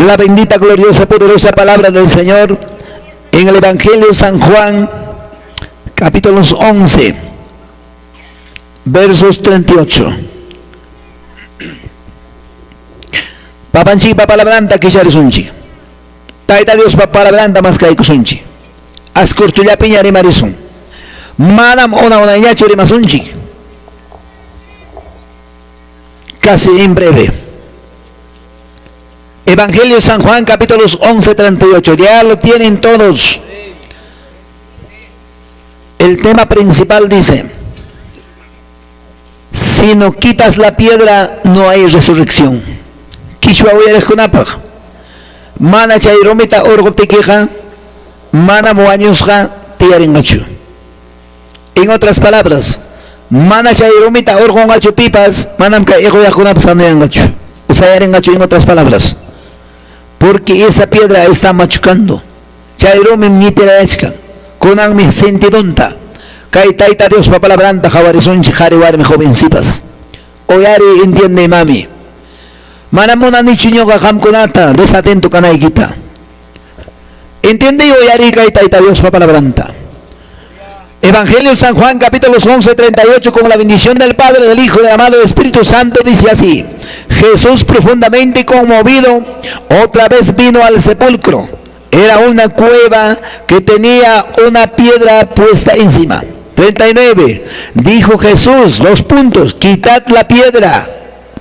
La bendita, gloriosa, poderosa palabra del Señor en el Evangelio San Juan, capítulos 11, versos 38. Papanchikpa palabranta kicharisunchik. Tayta Diospa palabranta maskaykusunchik. Askurtullapiña rimarisun. Manam una unayñachu rimasunchik. Casi en breve. Evangelio San Juan capítulos 11, 38. Ya lo tienen todos. El tema principal dice, si no quitas la piedra, no hay resurrección. Kichwa uyariqkunapaq. Mana chay rumita hurquptikiqa, manam wañusqa tiyarinqachu. En otras palabras, mana chay rumita hurqunqachu pipas, manam kay iquyaqkunapas sanuyanqachu. Usayarinqachu en otras palabras. Porque esa piedra está machucando. Chay rumim ñitirayachkan. Kunanmi sentidunta. Kay Tayta Diospa palabranta qhawarisunchik qhari warmi jovencipas. Uyari entiende mami. Mana munanichu ñuqa qamkunata desatento kanaykita. Entiende y uyari kay Tayta Diospa palabranta. Evangelio San Juan capítulos 11, 38 con la bendición del Padre, del Hijo y del amado Espíritu Santo dice así: Jesús, profundamente conmovido, otra vez vino al sepulcro. Era una cueva que tenía una piedra puesta encima. 39. Dijo Jesús, dos puntos, quitad la piedra.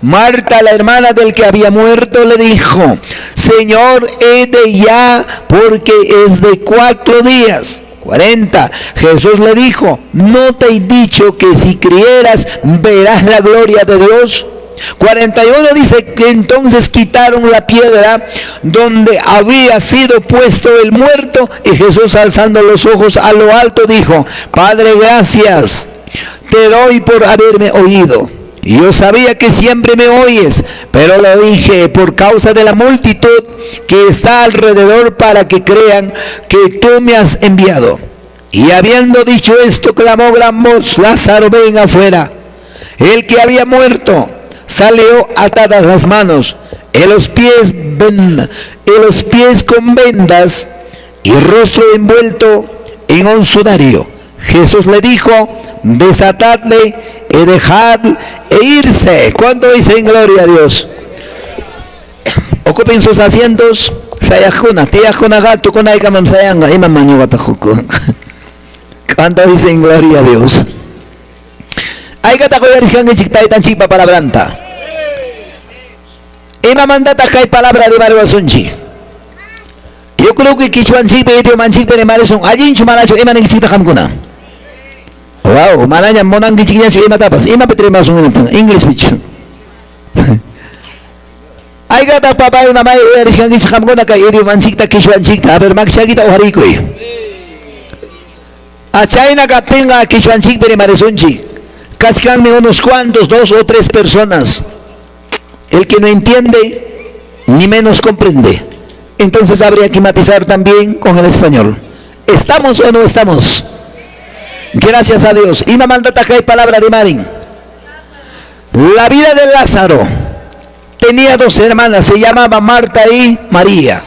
Marta, la hermana del que había muerto, le dijo: Señor, he de ya, porque es de 4 días. 40. Jesús le dijo: ¿No te he dicho que si creyeras verás la gloria de Dios? 41 dice que entonces quitaron la piedra donde había sido puesto el muerto, y Jesús, alzando los ojos a lo alto, dijo: Padre, gracias te doy por haberme oído. Yo sabía que siempre me oyes, pero lo dije por causa de la multitud que está alrededor, para que crean que tú me has enviado. Y habiendo dicho esto, clamó gran voz: Lázaro, ven afuera. El que había muerto salió, atadas las manos, en los pies con vendas y rostro envuelto en un sudario. Jesús le dijo: desatadle y dejad e irse. ¿Cuánto dicen gloria a Dios? Ocupen sus asientos. Sayaqkuna, tiyaqkunaqa tukunaykamam sayanqa, imam ñuqata. ¿Cuánto dicen gloria a Dios? Haykataq uyarishkankichik taytanchikpa palabranta? Imamantataq kay palabra rimariwasunchik? Yo creo que kichwanchikpi, idiomanchikpi rimarisun, allinchu manachu, ima ninkichiktaq qamkuna? Wow, manañam munankichikñachu imatapas. Imapi rimasun? Inglés pichu. Haykataq papay, mamay, uyarishkankichik qamkuna kay idiomanchikta, kichwanchikta? A ver, makchakita uqharikuy. Chayna kaptinqa kichwanchikpi rimarisunchik. Kachkanmi unos cuantos, dos o tres personas. El que no entiende, ni menos comprende. Entonces habría que matizar también con el español. ¿Estamos o no estamos? Gracias a Dios. Imamantataq kay palabra rimarin? La vida de Lázaro. Tenía dos hermanas, se llamaba Marta y María.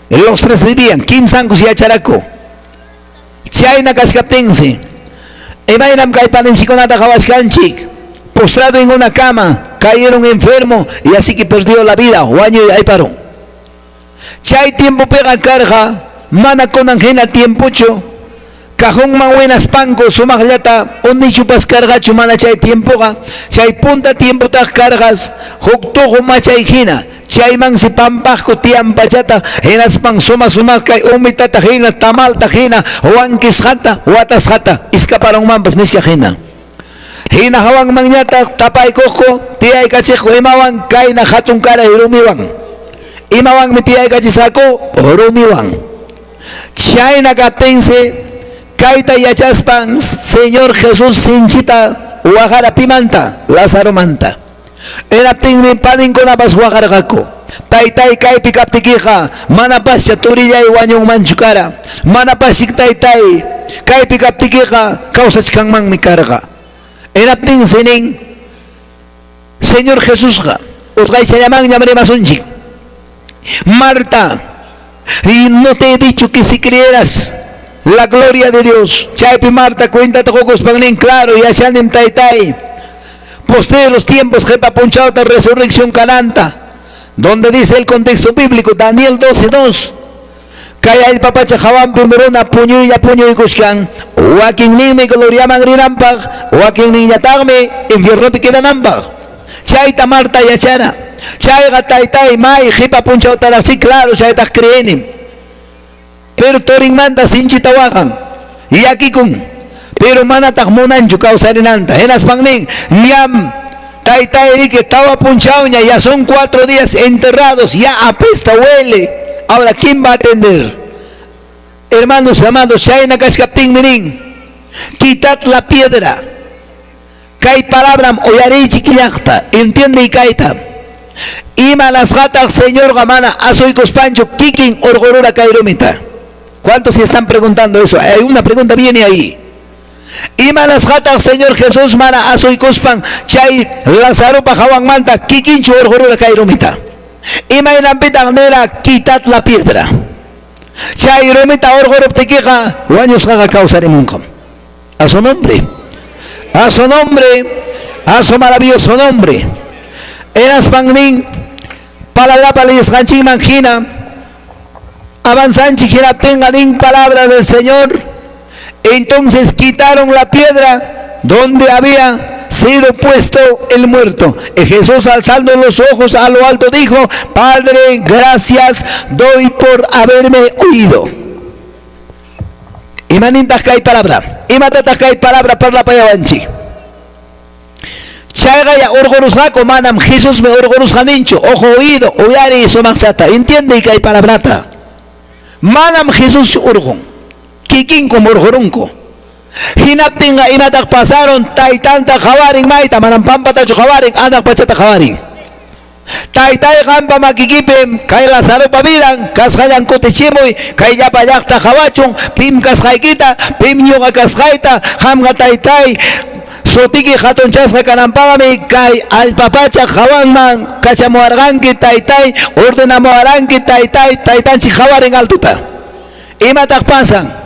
Los tres vivían, kimsankus yacharqaku. Chayna kachkaptinsi. Imaynam kay paninchikunata qawachkanchik. Postrado en una cama, cayeron enfermo y así que perdió la vida, wañuy ayparun. Chay tiempopiqa karqa, mana kunan hina tiempochu, cajonman winaspanku sumaqllata unichupas karqachu mana chay tiempoqa. Chay punta tiempotaq karqas huk tuqu machay hina, chaymansi pampaqku tiyan pachata, hinaspan suma sumaq kay umitata hina, tamalta hina, wankisqata, watasqata, iskaparunmanpas nichkaq hina. Hina hawanmanñataq tapaykuqku, tiyaykachiqku imawan? Kayna hatun karay rumiwan. Imawanmi tiyaykachisqaku? Rumiwan. Chayna kaptinsi kayta yachaspan Señor Jesús sinchita waqara. Pimanta? Lazaromanta. Hinaptinmi paninkunapas waqarqaku. Taytay, kaypi kaptikiqa manapascha turillay wañunmanchu kara. Manapasik taytay, kaypi kaptikiqa kawsachkanmanmi karqa. Hinaptinsi nin Señor Jesusqa, utqaychallamanñam rimasunchik. Marta, y no te he dicho que si creyeras la gloria de Dios. Chaypi Marta cuentata qukuspan nin, claro, yachanim taytay. Postreros tiempos qhipa punchawta resurrección kananta. Donde dice el contexto bíblico, Daniel 12:2. Kay allpa pacha hawanpim runa puñuylla puñuykuchkan. Wakinninmi gloriaman rinanpaq, wakinninñataqmi infiernopi quedananpaq. Chayta Marta yachara. Chayqa taytay may qipa punchawtaraq sí, claro, chaytaq creenim. Pero turinmanta sinchita waqan, llakikun. Pero manataq munanchu kawsarinanta. Hinaspan nin, ñam taytay riki tawa punchawña, ya son 4 días enterrados, ya apesta, huele. Ahora, ¿quién va a atender? Hermanos amados, chayna kachkaptinmi nin, quitad la piedra. Kay palabram uyariychik llaqta, entiende kayta. Imanasqataq Señorqa mana asuykuspanchu kikin urqurura kay rumita. ¿Cuántos se están preguntando eso? Hay una pregunta viene ahí. Imanasqataq Señor Jesús mana asuykuspan chay Lazaropa hawanmanta kikinchu urqurura kay rumita. Imaynanpitaq nira quitad la piedra. Chay rumita urquruptikiqa wañusqaqa kawsarimunqam. A su nombre. A su nombre, a su maravilloso nombre. Hinaspan nin palabrapa leyesqanchikman hina avanzanchik hinaptinqa nin palabra del Señor. Entonces quitaron la piedra donde había sido puesto el muerto. Y Jesús, alzando los ojos a lo alto, dijo: Padre, gracias doy por haberme oído. Imanintaq kay palabra? Imatataq kay palabra parlapayawanchik? Chayqa ya urqurusqaku, manam Jesusmi urqurusqa ninchu. Ojo oído, uyari sumaqchata. Entiende kay palabrata. Manam Jesús urqun. Kikinkum urqurunku. Hinaptinqa imataq pasaron, taytanta qawarin mayta, manam pampatachu qawarin, anaq pachata qawarin. Taytay qampa makikipim kay Lazaropa vidan kasqallan kutichimuy, kay llapa llaqta qawachun, pim kasqaykita, pim ñuqa kasqayta, qamqa taytay sutiki hatunchasqa kananpaqmi kay allpa pacha qawanman kachamuwarqanki taytay, ordenamuwaranki taytay, taytanchik qawarin altuta. Imataq pasan?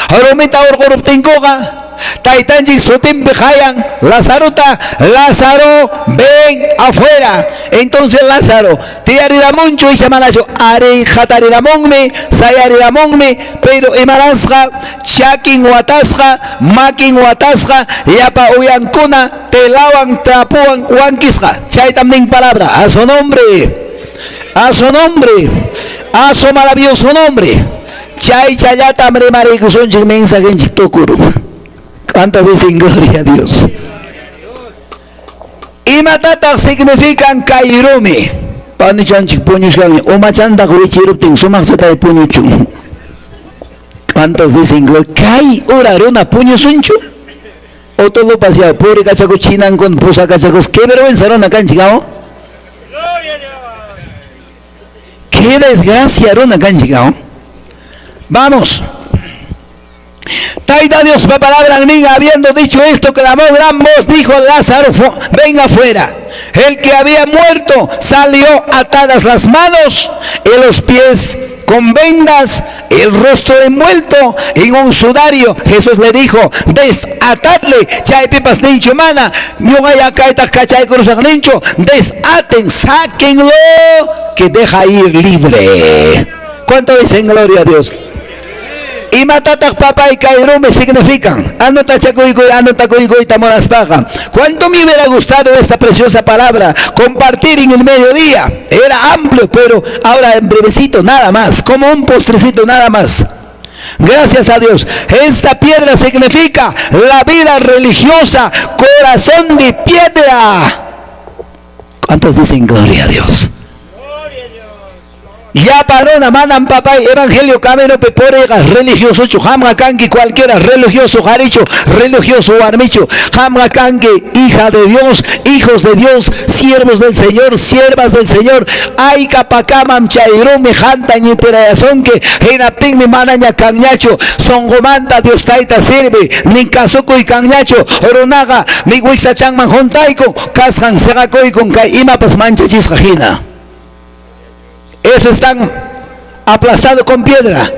Rumita urquruptinkuqa taytanchik sutinpi qayan Lazarota, Lázaro, ven afuera. Entonces Lázaro, tiyariramunchu icha manachu, ari hatariramunmi, sayariramunmi, pero imarasqa, chakin watasqa, makin watasqa, llapa uyankuna, telawan, trapuwan, wankisqa. Chaytam nin palabra, a su nombre, a su nombre, a su maravilloso nombre. Chay challatam rimariykusunchik mensajenchik tukuru. ¿Cuántos dicen gloria a Dios? Imatataq significan kay rumi? Panichanchik puñushkanña, umachantaq wichiruptin sumaqchatay puñuchun. ¿Cuántos dicen gloria? Kay ura runa puñusunchu? Otolopas ya purikachakus chinankun pusakachakus, qué vergüenza runa kanchik, ¿no? Qué desgracia runa kanchik, ¿no? Vamos. Taita Dios pa palabra nin, habiendo dicho esto, clamó gran voz, dijo: Lázaro, venga afuera. El que había muerto salió atadas las manos y los pies con vendas, el rostro envuelto en un sudario. Jesús le dijo: desatadle, chaypipas ninchu mana, ñuqaya kaytaq kachaykurusaq ninchu, desaten, sáquenlo, que deja ir libre. ¿Cuánto dicen gloria a Dios? Imatataq papay kay rumi significan? Anotachakuykuy, anotakuykuy tamonaspaqa. ¿Cuánto me hubiera gustado esta preciosa palabra compartir en el mediodía? Era amplio, pero ahora en brevecito nada más, como un postrecito nada más. Gracias a Dios. Esta piedra significa la vida religiosa, corazón de piedra. ¿Cuántos dicen gloria a Dios? Ya parona manam papay evangelio camino pe poriqa religioso chu qamqa kanki cualquiera religioso qharichu religioso warmichu qamqa kanki hija de Dios, hijos de Dios, siervos del Señor, siervas del Señor. Aykapakamam chay rumi qanta ñitirayasonki hinaptinmi manaña kanñachu sunqumanta Dios tayta sirve nin kasukuy kanñachu runaqa mi wiksachanman juntaykun kasqan siqakuykun kay imapas manchachisqa hina. Eso están aplastado con piedra.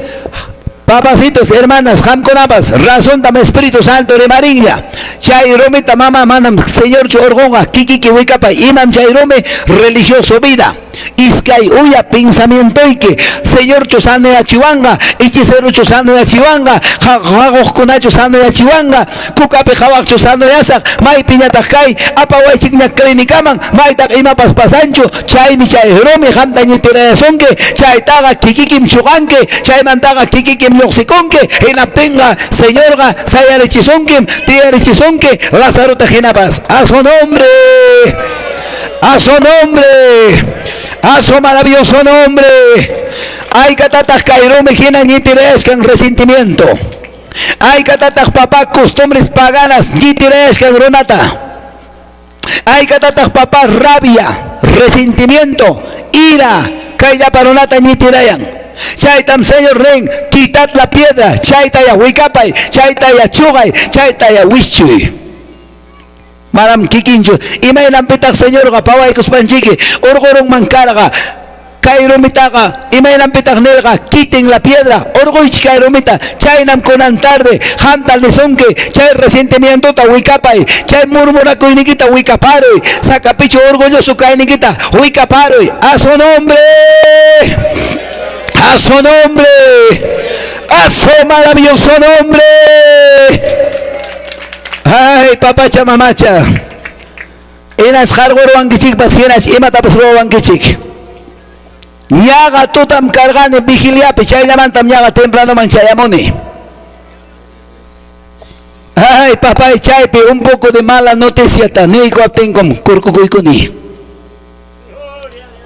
Papacitos, hermanas, qamkunapas, razontam Espíritu Santo rimarinlla. Chay rumita mama manam Señorchu hurqunqa, kikiki wikapay, imam chay rumi religioso vida. Iskay uya pensamientoyki, Señorchu sanoyachiwanqa, hechicerochu sanoyachiwanqa, qhaquqkunachu sanoyachiwanqa, kukapi qhawaqchu sanoyasaq, maypiñataq kay, apawaychikña clínicaman, maytaq imapas pasanchu, chaymi chay rumi qamta ñitirayasunki, chaytaqa kikikim chuqanki, chaymantaqa kikikim lluqsikunki, hinaptinqa Señorqa sayarichisunkim, tiyarichisunki, Lazarota hinapas. A su nombre, a su nombre, a su maravilloso nombre. Aykatataq kay rumi hina ñitirayashkan resentimiento. Aykatataq papá costumbres paganas ñitirayashkan runata. Aykatataq papá rabia, resentimiento, ira, kay llapa runata ñitirayan. Chaytam Señor rin, quitad la piedra, chaytaya wikapay, chaytaya chuqay, chaytaya wischuy. Manam kikinchu, imaynanpitaq Señorqa pawaykuspanchiki, hurqurunman karqa, kay rumitaqa, imaynanpitaq nirqa, quiten la piedra, hurquychik kay rumita, chaynam kunan tarde, qamta nisunki, chay resentimientota wikapay, chay murmurakuynikita wikaparuy, sacapichu orgulloso kaynikita wikaparuy, a su nombre, a su nombre, a su maravilloso nombre. Ay, papacha, mamacha, inas qarqurwankichikpas, hinas imatapas ruwankichik. Ñaqa tutam karqani vigiliapi, chayllamantam ñaqa tempranoman chayamuni. Ay, papay, chaypi un poco de mala noticiata niykuwaptinkum kurkukuykuni.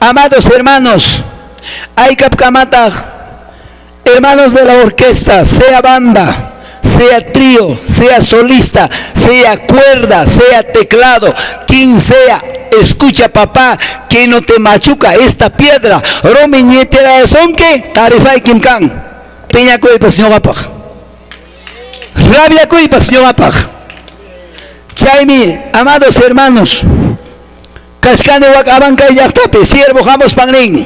Amados hermanos, aykapkamataq hermanos de la orquesta, sea banda, sea trío, sea solista, sea cuerda, sea teclado, quien sea, escucha papá, que no te machuca esta piedra. Rumi ñitirayasunki, tarifaykim kan. Piñakuypas ñuqapaq. Rabiakuypas ñuqapaq. Chaymi, amados hermanos, kashkani wak Abancay llaqtapi, siervo hamuspan nin.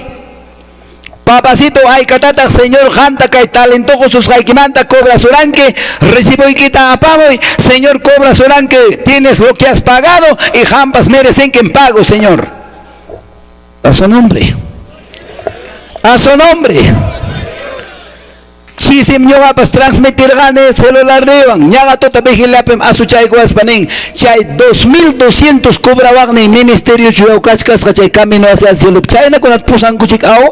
Papacito, aykatataq Señor qamta kay talento susqaykimanta cobrasuranki, reciboykita apamuy, Señor cobrasuranki, tienes lo que has pagado y qampas merecenki en pago, Señor. A su nombre. A su nombre. Chisim ñuqapas transmitirqani celularniwan, ñaqa tuta vigiliapim asuchaykuwaspa nin, chay 2200 cobrawaqnin ministerio chuyaw kachkasqa chay camino hacia el cielo, chaynakunata pusankuchik aw.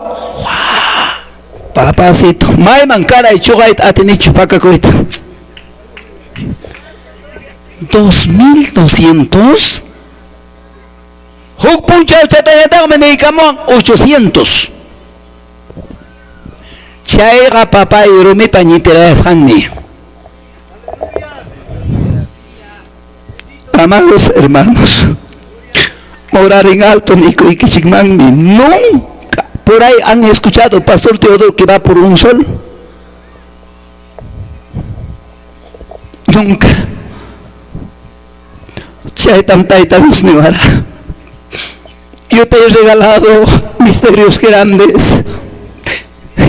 Papacito, mayman karay chuqayta atinichu pakakuyta. 2200. Huk punchaw chatañataqmi niykamuwan 800. Chayqa papay rumipa ñitirayasqanmi. Amados hermanos, morar en alto nikuykichikmanmi nunca. Por ahí han escuchado Pastor Teodoro que va por un sol. Nunca. Chaytam Tayta Dios niwara. Yo te he regalado misterios grandes.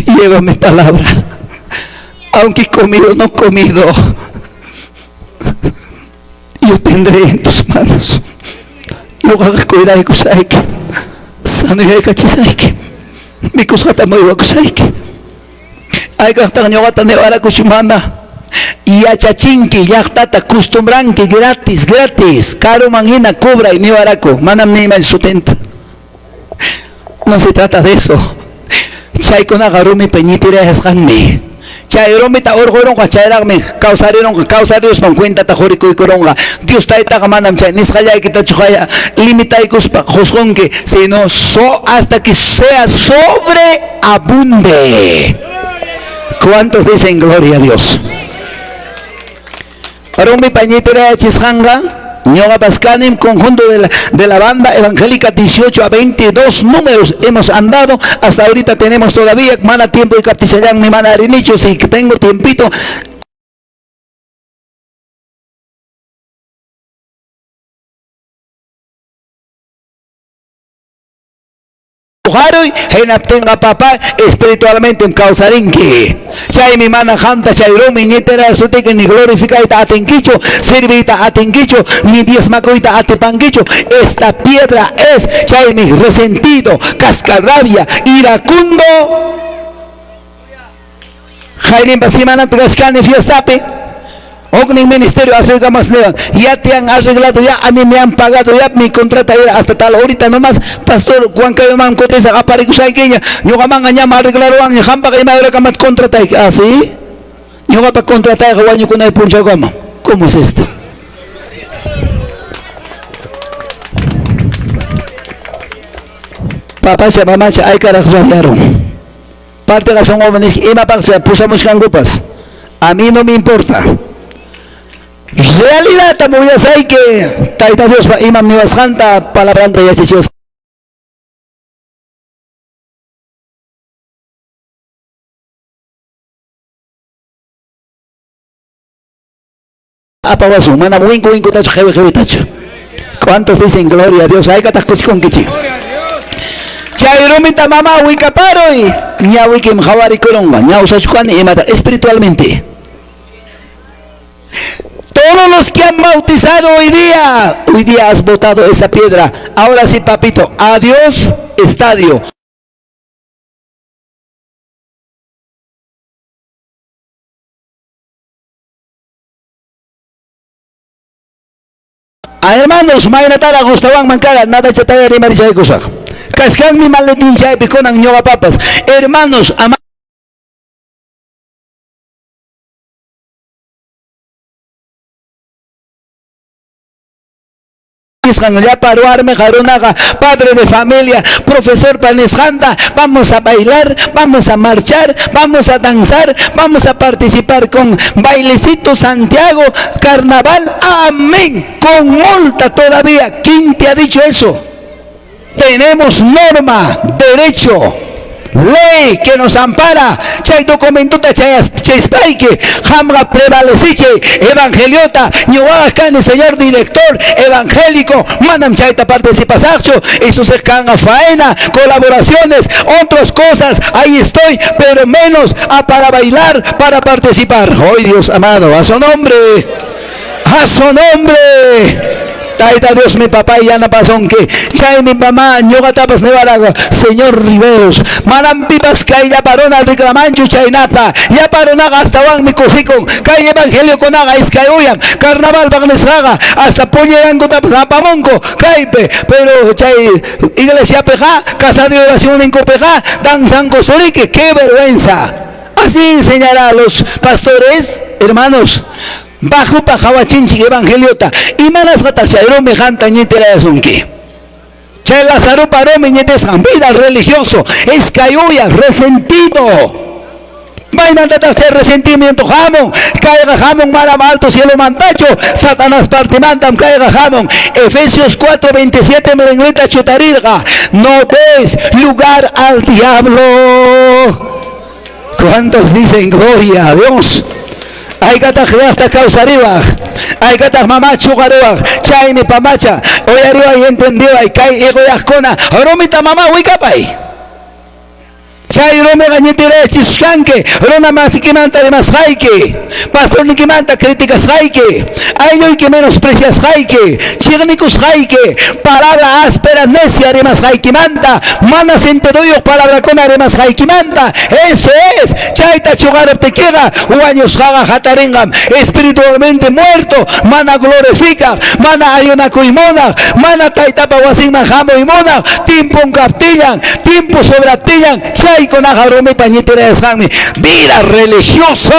Lleva mi palabra. Aunque comido o no comido, yo tendré en tus manos. Ñuqaqa cuidaykusayki, sanoyaykachisayki, mikusqata muywakusayki. Aykaqtaq ñuqata niwarakuchu mana yachachinki, llaqtata costumbranki gratis, gratis, karuman hina cobray niwaraku, manam niyman sutinta. No se trata de eso. Chaykunaqa rumipa ñitirayasqanmi. Chay rumita hurqurunqa, chayraqmi kawsarirunqa, kawsariruspan cuentata qurikuykurunqa. Dios taytaqa manam chay nisqallaykitachu haya limitaykuspa qusqunki, sino hasta que sea sobreabunde. ¿Cuántos dicen gloria a Dios? Rumipa ñitirayachisqanqa, ñuqapas kanim conjunto de la banda evangélica 18 a 22 números hemos andado, hasta ahorita tenemos todavía, mana tiempo y captichallan mi mana arinicho, si tengo tiempito. Chuqaruy, hinaptinqa papá espiritualmentem kawsarinki. Chaymi mana qamta chay rumi ñitirayasutiki ni glorificayta atinkichu, serviyta atinkichu, ni diezmakuyta atipankichu. Esta piedra es, chaymi resentido, cascarrabia, iracundo. Jairimpa semanata kachkani fiestapi. Huknin ministerio asuykamas niwan, ya te han arreglado, ya a mí me han pagado, ya mi contrato era hasta tal horita nomás, pastor Huancayoman kutisaq aparikusaykiña, ñuqamanqa ñam arreglaruwanña, qampaqa ima horakamat contratayki. Ah, ¿sí? Ñuqapa contratayqa wañukunay punchawkama. ¿Cómo es esto? Papacha, mamacha, aykaraq rabiarun. Parteqa sunqunman nisqa, imapaqcha pusamuchkankupas. A mí no me importa. Realidadtam uyasayki, Tayta Diospa imam niwasqanta, palabranta yachachiwasqanta. Apawasun, manam winku winkutachu, qiwi qiwitachu. ¿Cuántos dicen gloria a Dios? Haykataq kusikunkichik? Chay rumita mamá wikaparuy, ñawikim qhawarikurunqa, ñawsachu kani imata espiritualmente. Todos los que han bautizado hoy día has botado esa piedra. Ahora sí, papito, adiós, estadio. A hermanos, maynataraq gustawanman kara, nada chataya rimarichaykusaq. Kachkanmi maletín chaypi kunan ñuqapapas. Hermanos, ama nisqan llapa warmiqa runaqa padre de familia, profesorpa nisqanta, vamos a bailar, vamos a marchar, vamos a danzar, vamos a participar con bailecito Santiago, carnaval, amén, con multa todavía. ¿Quién te ha dicho eso? Tenemos norma, derecho, ley que nos ampara. Chay documentota chayspayki, qamqa prevaleciche evangeliota, ñuqaqa kani señor director evangélico, manam chayta participasaqchu, eso se kanqa faena, colaboraciones, otras cosas, ahí estoy, pero menos a para bailar, para participar. Hoy Dios amado, a su nombre, a su nombre. Tayta Dios mi papá yanapasunki. Chaymi mamá ñuqatapas niwaraqa, señor Riveros, manam pipas kay llapa runa reclamanchu chaynata. Llapa runaqa astawanmi kusikun. Kay evangeliokunaqa iskay uyam, carnavalpaq nisqaqa hasta pollerankutapas apamunku kaypi, pero chay iglesiapiqa, casa de oración ninkupiqa danzanku suriki, qué vergüenza. Así enseñará a los pastores, hermanos. Bajupa qhawachinchik evangeliota. Imanasqataq chay rumi qamta ñitirayasunki? Chay Lazaropa rumi ñitisqan, vida religioso, iskay uya, resentido. Maymantataq chay resentimiento hamun? Kayqa hamun manam alto cielomantachu, Satanás partimantam kayqa hamun. Efesios 4:27 melenglita chutarirqa, no des lugar al diablo. ¿Cuántos dicen gloria a Dios? Haykataq llaqta kawsariwaq, haykataq mama chuqariwaq, chaymi pamacha, uyariway entendiway, kay iquyaqkuna, rumita mama wikapay. Chay rumiqa ñitirayachisushkanki, runa masikimanta rimasqayki, pastornikimanta criticasqayki, aylluyki menospreciasqayki, chiqnikusqayki, palabra áspera necia rimasqaykimanta, mana sentidoyuq palabrakuna rimasqaykimanta, eso es, chayta chuqaruptikiqa, wañusqaqa hatarinqam, espiritualmente muerto, mana glorifica, mana ayunakuy munaq, mana taytapa wasinman hamuy munaq, tiempon kaptillan, tiempo sobraptillan, chaykunaqa rumipa ñitirayasqanmi, vida religiosa.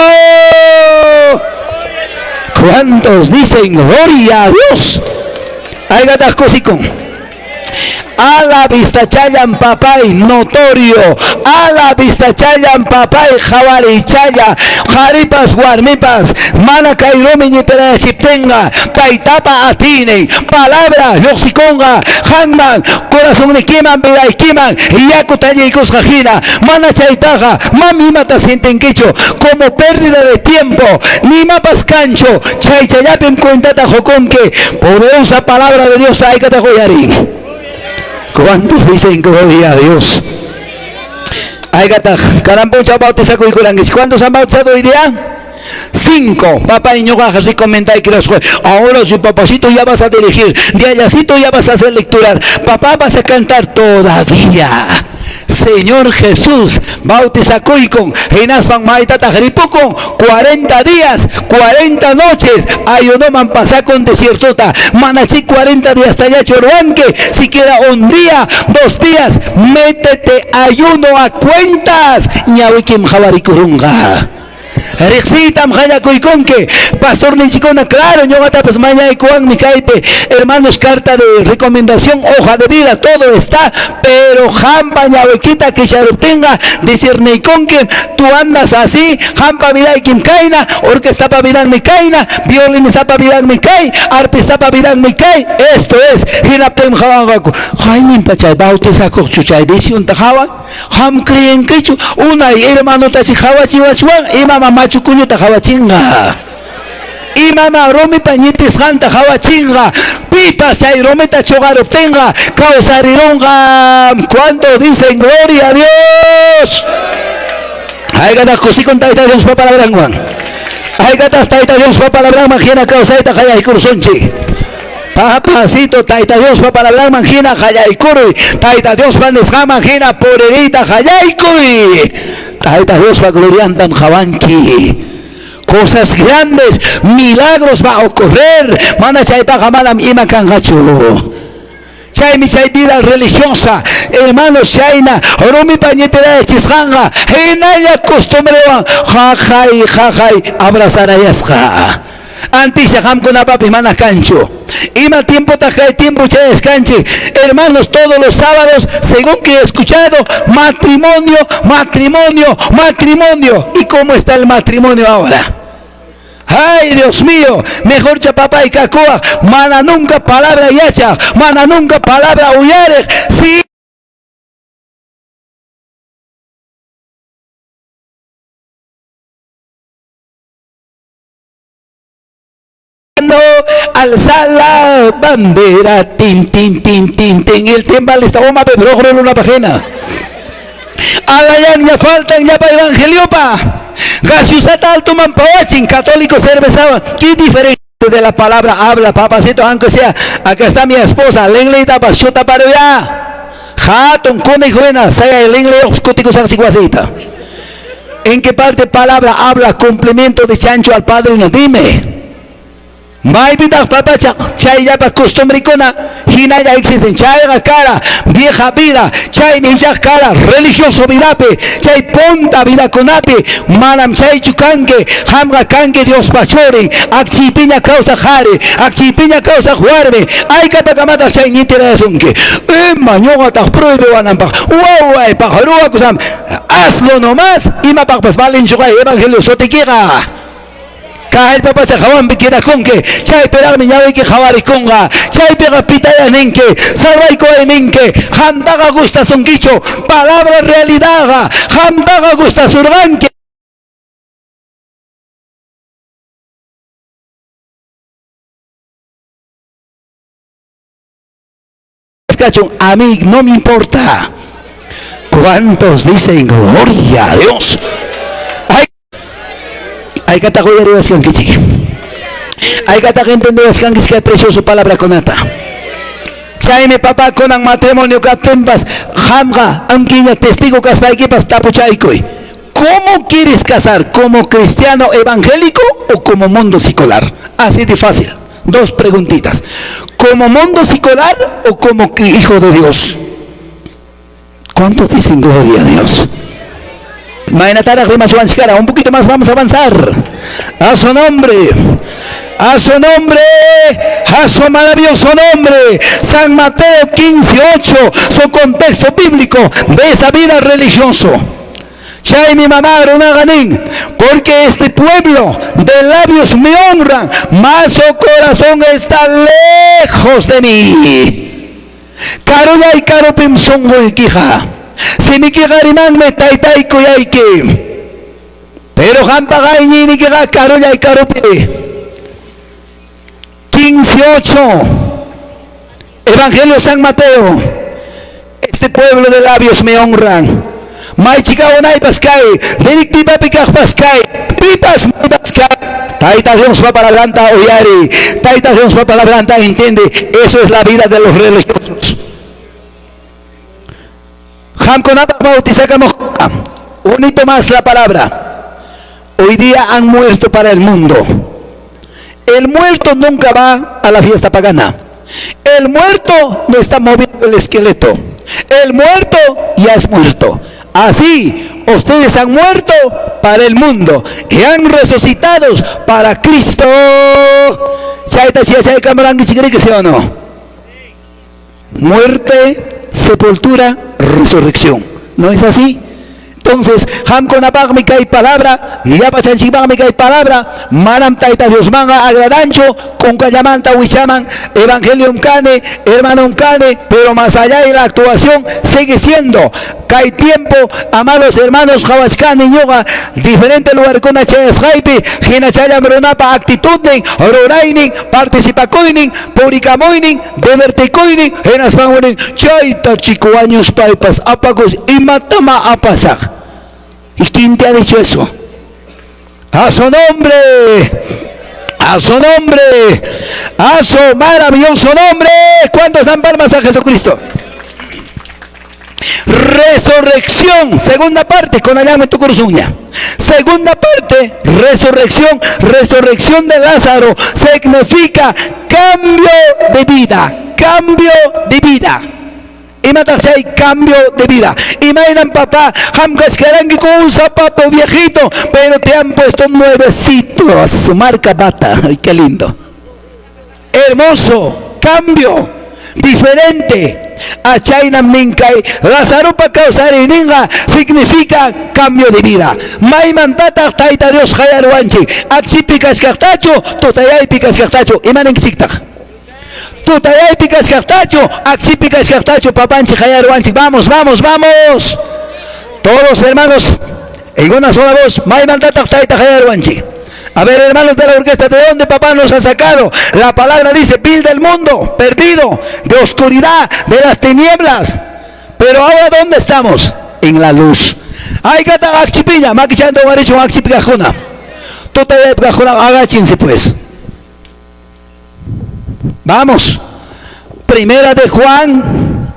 ¿Cuántos dicen gloria a Dios? Haykataq kusikun. A la vista challan papay notorio, a la vista challan papay qhawarichalla, qharipas warmipas, mana kay rumi ñitirayachiptinqa, taytapa atiynin, palabra lluqsikunqa, qanman, corazonnikiman, vidaykiman, yaku talliykusqa hina, mana chaytaqa, mami imata sintinkichu, como pérdida de tiempo, ni imapas kanchu, chaychallapim cuentata qukunki, poderosa palabra de Dios haykataq uyarin. ¿Cuántos dicen gloria a Dios? Haykataq kanan punchaw bautizakuykurankichik. ¿Cuántos han bautizado hoy día? 5. Papá y ñuqaqa recomendaykiras. Ahora si papacito ya vas a dirigir, de allacito ya vas a hacer lecturar, papá vas a cantar todavía. Señor Jesús bautizakuykun, hinaspan maytataq ripukun 40 días, 40 noches ayunoman pasakun desiertota. Manachik 40 días tallachu ruwanki, siquiera un día, 2 días, métete ayuno a cuentas, ñawikim qhawarikurunqa. Riqsiytam qallakuykunki, pastor ninchikuna, claro, ñuqatapas mañaykuwanmi kaypi, hermanos, carta de recomendación, hoja de vida, todo está, pero qampa ñawikita kicharuptinqa, discerniykunki, tú andas así, qampa vidaykim kayna, orquestapa vidanmi kayna, violinistapa vidanmi kay, arpistapa vidanmi kay, esto es, hinaptin qhawanqaku, hayninpa chay bautizakuqchu chay visionta qhawan, qam creenkichu, unay hermanotachik qhawachiwachwan, imama machukuñuta qhawachinqa, imama rumipa ñitisqanta qhawachinqa, pipas chay rumita chuqaruptinqa kawsarirunqa. ¿Cuántos dicen gloria a Dios? Haykataq kusikun Tayta Diospa palabranwan, haykataq Tayta Diospa palabranman hina kawsayta qallaykursunchik. Papacito, Tayta Diospa palabranman hina qallaykuruy, Tayta Diospa nisqanman hina puririyta qallaykuy. Tayta Diospa gloriantam qhawanki. Cosas grandes, milagros va a ocurrir. Mana chaypaqa manam ima kanqachu. Chaymi chay vida religiosa, hermanos, chayna rumipa ñitirayachisqanqa hinalla costumbrewan jaqay jaqay abrazarayasqa. Antisha qamkunapapis mana kanchu. Ima tiempotaq kay tiempo chayasqanchik, hermanos, todos los sábados, según que he escuchado, matrimonio, matrimonio, matrimonio. ¿Y cómo está el matrimonio ahora? Ay, Dios mío, mejor chapapá y cacoa, mana nunca palabra yacha, mana nunca palabra uyare, sí. No, alza la bandera, tin, tin, tin, tin, tin, el timbal está, oma, pero una página. Alayan ya faltan ya pa evangelio pa. Gaseosata alto mampawachin, católico cerveza, qué diferente de la palabra habla, papacito, aunque sea, acá está mi esposa, lengle tapa, chuta paro ya. Hatun, kune juena, saya lengle oscutico saxiguasita. ¿En qué parte palabra habla cumplimiento de chancho al padrino? Dime. Maypitaq papacha, chayllapa costumbrikuna hinalla existen, chayqa cara vieja vida, chaymi illaq cara religioso vidapi, chay punta vidakunapi, manam chaychu kanki, qamqa kanki Diospa churin, akchiypiña kawsaq qhari, akchiypiña kawsaq warmi, aykapakamataq chay ñitirayasunki, ima ñuqataq prohibiwananpaq, wawaypaq ruwakusam, hazlo nomás, imapaqpas valinchu kay evangelio sutikiqa. Kahel papacha hawanpi quedakunki, chaypiraqmi ñawiyki qhawarikunqa, chaypiqa pitaya ninki, salvaykuway ninki, qamtaqa gustasunkichu, palabra realidadqa, qamtaqa gustasurqanki. Kachun, a mí no me importa. ¿Cuántos dicen gloria a Dios? Hay que Hay que entender que precioso palabra conata. Chaymi papá kunan matrimonio kaptinpas qamqa ankiña testigo kaspaykipas tapuchaykuy. ¿Cómo quieres casar? ¿Como cristiano evangélico o como mundo secular? Así de fácil. Dos preguntitas. ¿Como mundo secular o como hijo de Dios? ¿Cuántos dicen gloria a Dios? Un poquito más vamos a avanzar. A su nombre, a su nombre, a su maravilloso nombre. San Mateo 15:8, su contexto bíblico de esa vida religioso. Chay mi mamá runaqa nin, porque este pueblo de labios me honran, mas su corazón está lejos de mí. Karullay karupim sunquykiqa. Simikiqa rimanmi taytay kuyayki. Pero qampa ayñiynikiqa karullay karupi. 15:8. Evangelio San Mateo. Este pueblo de labios me honran. Maychika unaypas kay, delictivapi kaqpas kay, pipas maypas kay. Tayta Diospa palabranta uyari, Tayta Diospa palabranta entiende. Eso es la vida de los religiosos. Qamkunapaq bautizakamuqqa, unito más la palabra. Hoy día han muerto para el mundo. El muerto nunca va a la fiesta pagana. El muerto no está moviendo el esqueleto. El muerto ya es muerto. Así, ustedes han muerto para el mundo y han resucitado para Cristo. ¿Sí o no? Muerte, sepultura, resurrección. ¿No es así? Entonces, qamkunapaqmi kay palabra, llapachanchikpaqmi kay palabra, manam Tayta Diosmanqa agradanchu, kunkallamanta wichaman, evangelium kani, hermano kani, pero más allá de la actuación sigue siendo. Kay tiempo, amados hermanos, qawachkani ñuqa, diferente lugarkuna chayasqaypi, hinachallam runapa actitudnin, ruraynin, participakuynin, purikamuynin, divertikuynin, hinaspanmunin, chayta chico wañuspaypas apakus imatama apasaq. ¿Y quién te ha dicho eso? A su nombre, a su nombre, a su maravilloso nombre. ¿Cuántos dan palmas a Jesucristo? Resurrección, segunda parte, con allá tu uña. Segunda parte, resurrección, resurrección de Lázaro significa cambio de vida, cambio de vida. Imataq chay cambio de vida. Imaynam papá, qam kachkaranki con un zapato viejito, pero te han puesto un nuevecito a su marca Bata. Ay, qué lindo. Hermoso, cambio, diferente. A China minkay, Lazaropa kawsariyninqa significa cambio de vida. Maymantataq Tayta Dios qayaruwanchik, akchipi kachkaqtachu, tutayaypi kachkaqtachu, imaninkichiktaq? Tutayaypi kachkaqtachu, akchipi kachkaqtachu, papanchik qayaruwanchik. Vamos, vamos, vamos. Todos hermanos, en una sola voz, maymantataq Tayta qayaruwanchik. A ver, hermanos de la orquesta, ¿de dónde papá nos ha sacado? La palabra dice, vil del mundo, perdido, de oscuridad, de las tinieblas. Pero ahora, ¿dónde estamos? En la luz. Haykataq akchipiña, makichanta uqarichun akchipi kaqkuna. Tutayaypi kaqkuna, agachinse pues. Vamos. Primera de Juan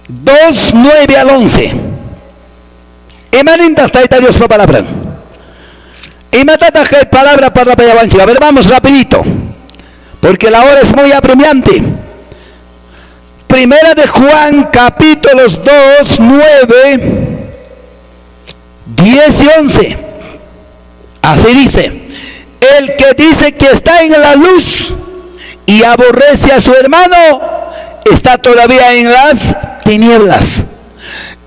2, 9 al 11. Imanintaq Tayta Diospa palabra. Imatataq kay palabra parlapayawanchik. A ver, vamos rapidito, porque la hora es muy apremiante. Primera de Juan, capítulos 2, 9, 10 y 11. Así dice: el que dice que está en la luz y aborrece a su hermano, está todavía en las tinieblas.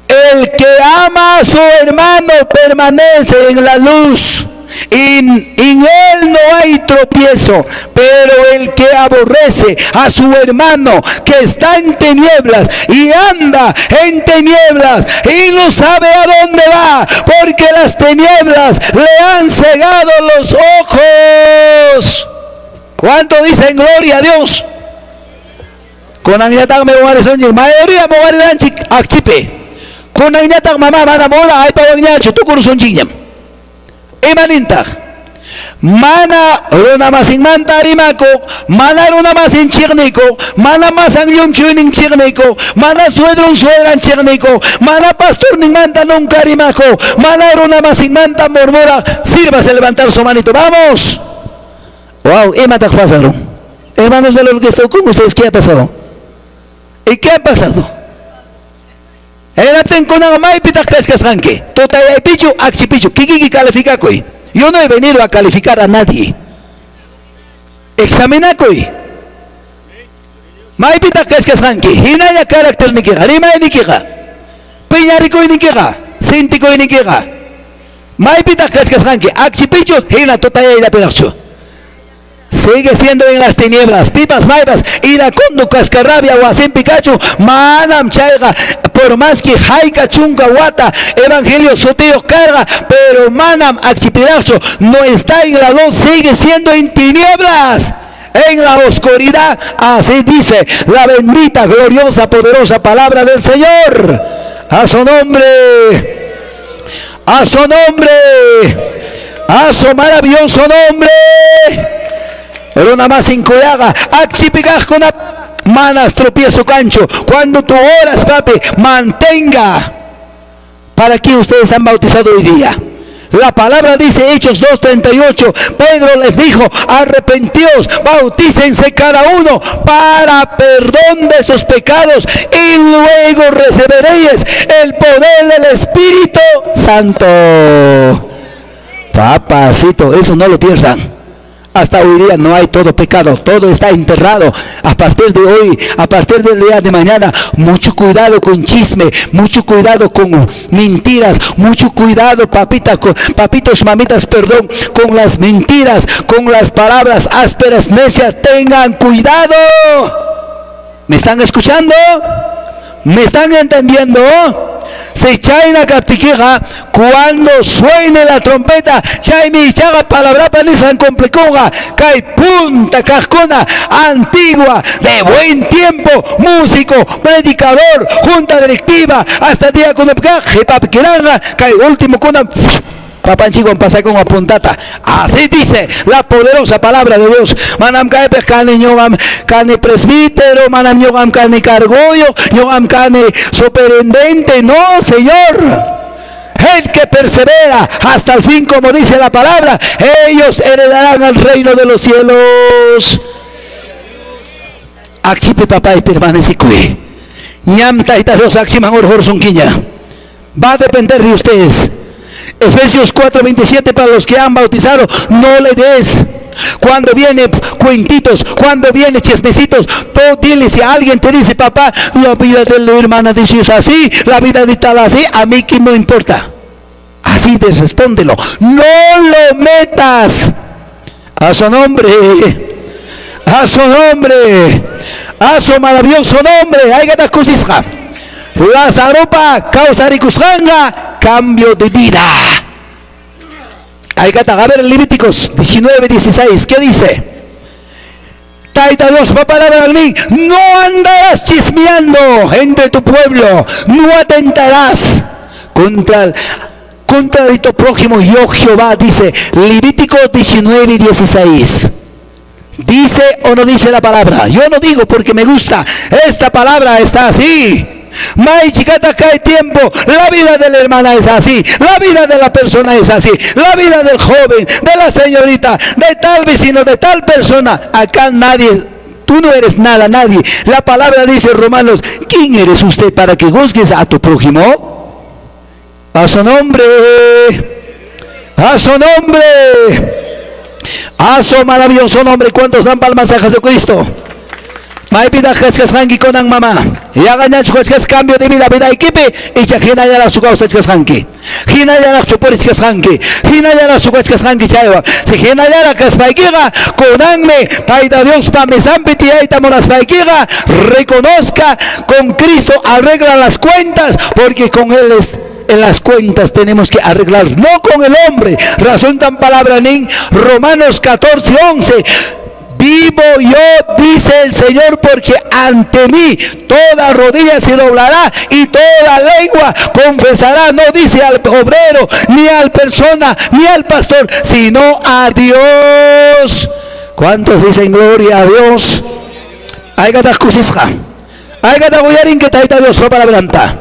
El que ama a su hermano permanece en la luz, y en él no hay tropiezo. Pero el que aborrece a su hermano que está en tinieblas y anda en tinieblas y no sabe a dónde va, porque las tinieblas le han cegado los ojos. ¿Cuánto dicen gloria a Dios? Kunanñataqmi uqarisunchik, mayoría uqariranchik akchipi. Kunanñataq mamá mana muna aypawanñachu tukurusunchikñam. Imanintaq? Mana runamasinmanta rimakuq, mana runamasin chiqnikuq, mana masan llumchuynin chiqnikuq, mana suedrun suedran chiqnikuq, mana pastorninmanta nunca rimakuq, mana runamasinmanta murmura. Sírvase levantar su manito. ¡Vamos! ¡Wow! Imataq pasaron? Hermanos de la orquesta, ¿con ustedes qué ha pasado? ¿Y qué ha pasado? Hinaptinkunaqa maypitaq kachkasqanki? Tutayaypichu, akchipichu, kikiki calificakuy. Yo no he venido a calificar a nadie. Examinakuy. Maypitaq kachkasqanki? Hinalla carácternikiqa, rimaynikiqa, piñarikuynikiqa, sintikuynikiqa. Maypitaq kachkasqanki? Akchipichu, hina tutayayllapiraqchu. Sigue siendo en las tinieblas. Pipas, maypas, iracundo, cascarrabia, wasimpi kachu, manam chayqa, por más que hayka chunka wata, evangelio sutiyuq karqa, pero manam akchipiraqchu, no está en la luz, sigue siendo en tinieblas. en la oscuridad. Así dice la bendita, gloriosa, poderosa palabra del Señor. A su nombre, a su nombre, a su maravilloso nombre. Runa masinkunaqa akchipikaqkuna manas tropiezo kanchu. Cuando tú oras, papi, mantenga. ¿Para qué ustedes han bautizado hoy día? La palabra dice, Hechos 2:38, Pedro les dijo: arrepentíos, bautícense cada uno para perdón de sus pecados y luego recibiréis el poder del Espíritu Santo. Papacito, eso no lo pierdan. Hasta hoy día no hay todo pecado, todo está enterrado. A partir de hoy, a partir del día de mañana, mucho cuidado con chisme, mucho cuidado con mentiras, mucho cuidado, papita, con, papitos, mamitas, perdón, con las mentiras, con las palabras ásperas, necias. Tengan cuidado. ¿Me están escuchando? ¿Me están entendiendo? Si chayna kaptikiqa, cuando suene la trompeta, chaymi ichaqa palabrapa nisqan cumplikunqa. Kay punta kaqkuna, antigua, de buen tiempo, músico, predicador, junta directiva, hasta día kunapqa qhipapi kiranqa, kay último kuna papanchikwan pasakunqa puntata. Así dice la poderosa palabra de Dios. Manam kaypiq kani ñuqam kani presbítero, manam ñuqam kani cargoyuq, ñuqam kani superintendente. No, Señor. El que persevera hasta el fin, como dice la palabra, ellos heredarán el reino de los cielos. Akchipi papay permanecikuy. Ñam Tayta Dios akchiman hurqursunkiña. Va a depender de ustedes. Efesios 4:27, para los que han bautizado, no le des. Cuando viene cuentitos, cuando viene chismecitos, todo dile. Si alguien te dice: papá, la vida de la hermana dice es así, la vida de tal así, a mí que no importa. Así de respóndelo. No lo metas. A su nombre, a su nombre, a su maravilloso nombre. Haykataq kusisqa. Lazaropa kawsarikusqanqa cambio de vida. Haykataq, a ver, Levíticos 19, 16, ¿qué dice? Tayta Diospa palabra mí, no andarás chismeando entre tu pueblo, no atentarás contra tu prójimo. Yo Jehová, dice Levítico 19, 16. ¿Dice o no dice la palabra? Yo no digo porque me gusta. Esta palabra está así. May chikata kay tiempo, la vida de la hermana es así, la vida de la persona es así, la vida del joven, de la señorita, de tal vecino, de tal persona. Acá nadie, tú no eres nada, nadie. La palabra dice Romanos: ¿quién eres usted para que juzgues a tu prójimo? A su nombre, a su nombre, a su maravilloso nombre. ¿Cuántos dan palmas a Jesucristo? Maypitaq kachkasqanki kunan, mama? Yaqañachu kachkas cambio de vida vidaykipi icha hinallaraqchu kawsachkasqanki? Hinallaraqchu purichkasqanki? Hinallaraqchu kachkasqanki chaywan? Si hinallaraq kaspaykiqa, kunanmi Tayta Diospa mesanpi tiyayta munaspaykiqa, reconozca con Cristo, arregla las cuentas, porque con Él es en las cuentas tenemos que arreglar, no con el hombre. Razón tan palabra en Romanos 14, 11. Vivo yo, dice el Señor, porque ante mí toda rodilla se doblará y toda lengua confesará. No dice al obrero, ni al persona, ni al pastor, sino a Dios. ¿Cuántos dicen gloria a Dios? Haykataq kusisqa. Haykataq uyarinki Tayta Diospa palabranta.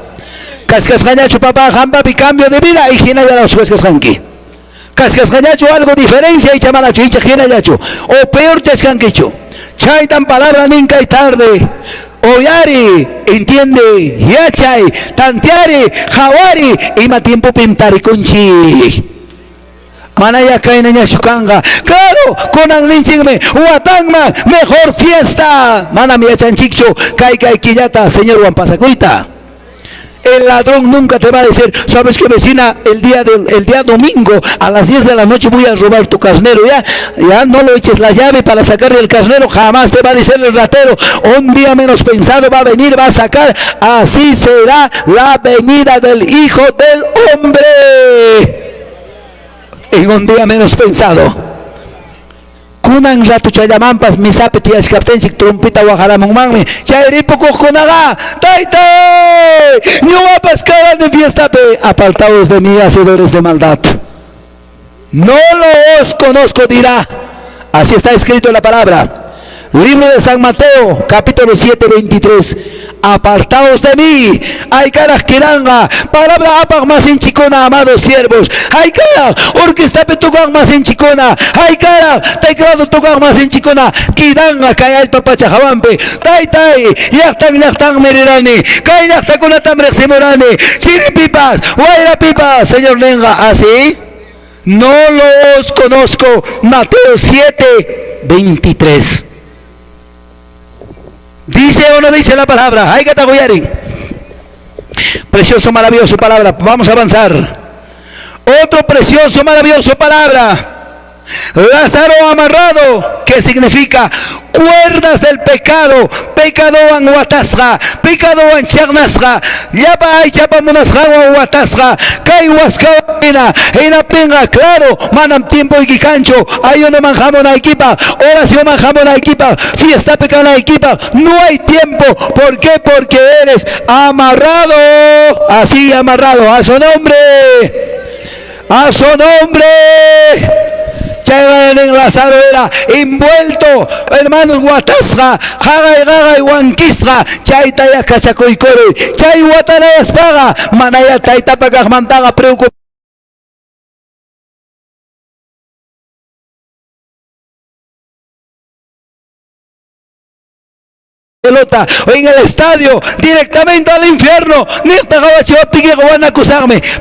Kachkasqañachu, papá, qampapi cambio de vida y hinallaraqchu kachkasqanki? Kachkasqañachu algo diferencia icha manachu, icha hinallachu o peor chachkankichu? Chaytan palabra nin kay tarde. Uyari, entiende, yachay, tanteari, qhawari, ima tiempopim tarikunchik. Manaya kaynañachu kanqa. Claro, kunan ninchikmi watanman mejor fiesta. Manam yachanchikchu kay kay killata Señorwan pasakuyta. El ladrón nunca te va a decir: sabes que, vecina, el día domingo a las 10 de la noche voy a robar tu carnero, ya, ya no lo eches la llave para sacarle el carnero. Jamás te va a decir el ratero. Un día menos pensado va a venir, va a sacar. Así será la venida del Hijo del Hombre. En un día menos pensado. Kunan ratuchallamanpas misapi tiyachkaptinchik trompeta waqaramunmanmi. Chay ripukuqkunaqa, Taytay, ñuqapas karani fiestapi, apartaos de mí, hacedores de maldad. No los conozco, dirá. Así está escrito en la palabra. Libro de San Mateo, capítulo 7, 23. Apartaos de mí. Haykaraq kiranqa. Palabra apaq masinchikuna, amados siervos. Haykaraq orquestapi tukaq masinchikuna. Haykaraq teclado tukaq masinchikuna. Kidanqa kay allpa pacha hawanpi. Taytay, llaqtan llaqtanmi rirani. Kay llaqtakunatam riqsimurani. Chiripipas, wayrapipas, Señor ninqa, así. No los conozco. Mateo 7, 23. ¿Dice o no dice la palabra? Haykata uyarin. Precioso, maravilloso palabra. Vamos a avanzar. Otro precioso, maravilloso palabra. Lázaro amarrado, que significa cuerdas del pecado, pecadowan watasqa, pecadowan chaqnasqa, llapa aychapa munasqanwan watasqa, kay waskawana, hinaptinqa, claro, manam tiempoyki kanchu, ayunoman hamunaykipaq, oracionman hamunaykipaq, fiestapi kanaykipaq, no hay tiempo. ¿Por qué? Porque eres amarrado, así amarrado, a su nombre, a su nombre. Chayqa Lázaro era envuelto, hermanos, watasqa, haqay haqay wankisqa, chayta kachakuykuruy, chay watarayaspaqa, manaya taytapa kaqmantaqa preocup pelota o en el estadio directamente al infierno.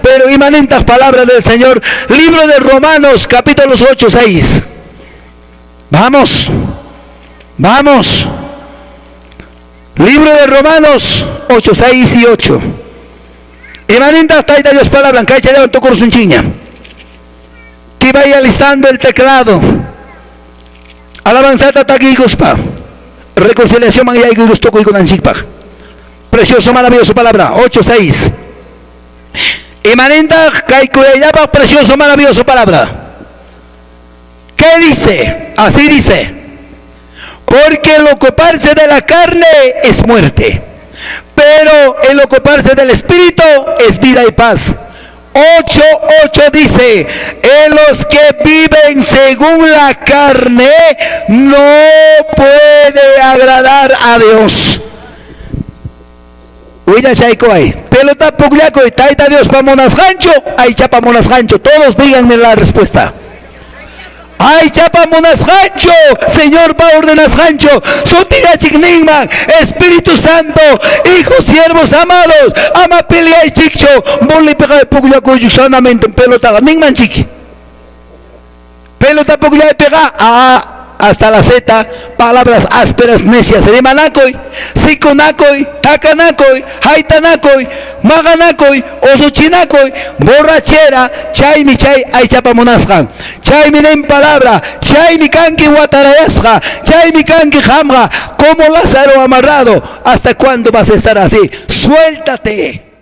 Pero imanintaq palabra del Señor, libro de Romanos capítulos 8, 6. Vamos, vamos. Libro de Romanos 8, 6 y 8. Imanintaq Tayta Dios palabra, kaychallawan tukursunchiña. Que vaya alistando el teclado. Alabanzata takiykuspa. Reconciliación man yaykuykustukuykunanchikpaq. Precioso, maravilloso palabra. 8, 6. Imanintaq kaykuyayllapaq precioso, maravilloso palabra. ¿Qué dice? Así dice. Porque el ocuparse de la carne es muerte, pero el ocuparse del espíritu es vida y paz. 8, 8 dice, en los que viven según la carne no puede agradar a Dios. Willachaykuay, pelota pukllakuy, Tayta Diospa munasqanchu, aychapa munasqanchu. Todos díganme la respuesta. Aychapa munasqanchu, Señorpa ordenasqanchu, sutillachik ninman, Espíritu Santo, hijos, siervos amados, ama peleaychikchu, bolipiqa pukllakuychu solamente pelotaqa ninmanchik. Pelota pukllaypiqa A hasta la Z, palabras ásperas, necias, rimanakuy, sikunakuy, takanakuy, haytanakuy, maqanakuy, usuchinakuy, borrachera, chaymi chay aychapa munasqan. Chaymi nin palabra, chaymi kanki watarayasqa, chaymi kanki qamqa, como Lázaro amarrado. ¿Hasta cuándo vas a estar así? Suéltate.